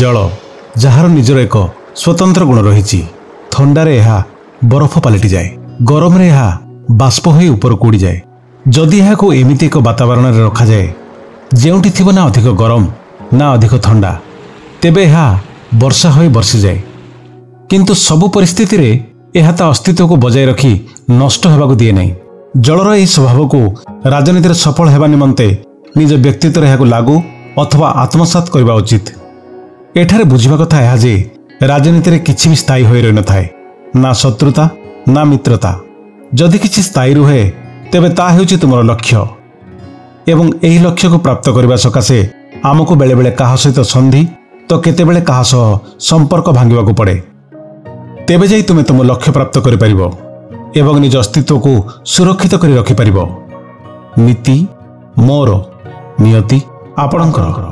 ଜଳ, ଯାହାର ନିଜର ଏକ ସ୍ୱତନ୍ତ୍ର ଗୁଣ ରହିଛି। ଥଣ୍ଡାରେ ଏହା ବରଫ ପାଲଟିଯାଏ, ଗରମରେ ଏହା ବାଷ୍ପ ହୋଇ ଉପରକୁ ଉଡ଼ିଯାଏ। ଯଦି ଏହାକୁ ଏମିତି ଏକ ବାତାବରଣରେ ରଖାଯାଏ ଯେଉଁଠି ଥିବ ନା ଅଧିକ ଗରମ ନା ଅଧିକ ଥଣ୍ଡା, ତେବେ ଏହା ବର୍ଷା ହୋଇ ବର୍ଷିଯାଏ। କିନ୍ତୁ ସବୁ ପରିସ୍ଥିତିରେ ଏହା ତା ଅସ୍ତିତ୍ୱକୁ ବଜାୟ ରଖି ନଷ୍ଟ ହେବାକୁ ଦିଏ ନାହିଁ। ଜଳର ଏହି ସ୍ୱଭାବକୁ ରାଜନୀତିରେ ସଫଳ ହେବା ନିମନ୍ତେ ନିଜ ବ୍ୟକ୍ତିତ୍ୱରେ ଏହାକୁ ଲାଗୁ ଅଥବା ଆତ୍ମସାତ କରିବା ଉଚିତ। ଏଠାରେ ବୁଝିବା କଥା ଏହା ଯେ ରାଜନୀତିରେ କିଛି ବି ସ୍ଥାୟୀ ହୋଇ ରହିନଥାଏ, ନା ଶତ୍ରୁତା ନା ମିତ୍ରତା। ଯଦି କିଛି ସ୍ଥାୟୀ ରୁହେ ତେବେ ତାହା ହେଉଛି ତୁମର ଲକ୍ଷ୍ୟ, ଏବଂ ଏହି ଲକ୍ଷ୍ୟକୁ ପ୍ରାପ୍ତ କରିବା ସକାଶେ ଆମକୁ ବେଳେବେଳେ କାହା ସହିତ ସନ୍ଧି ତ କେତେବେଳେ କାହା ସହ ସମ୍ପର୍କ ଭାଙ୍ଗିବାକୁ ପଡ଼େ। ତେବେ ଯାଇ ତୁମେ ତୁମ ଲକ୍ଷ୍ୟ ପ୍ରାପ୍ତ କରିପାରିବ ଏବଂ ନିଜ ଅସ୍ତିତ୍ୱକୁ ସୁରକ୍ଷିତ କରି ରଖିପାରିବ। ନୀତି ମୋର, ନିୟତି ଆପଣଙ୍କର।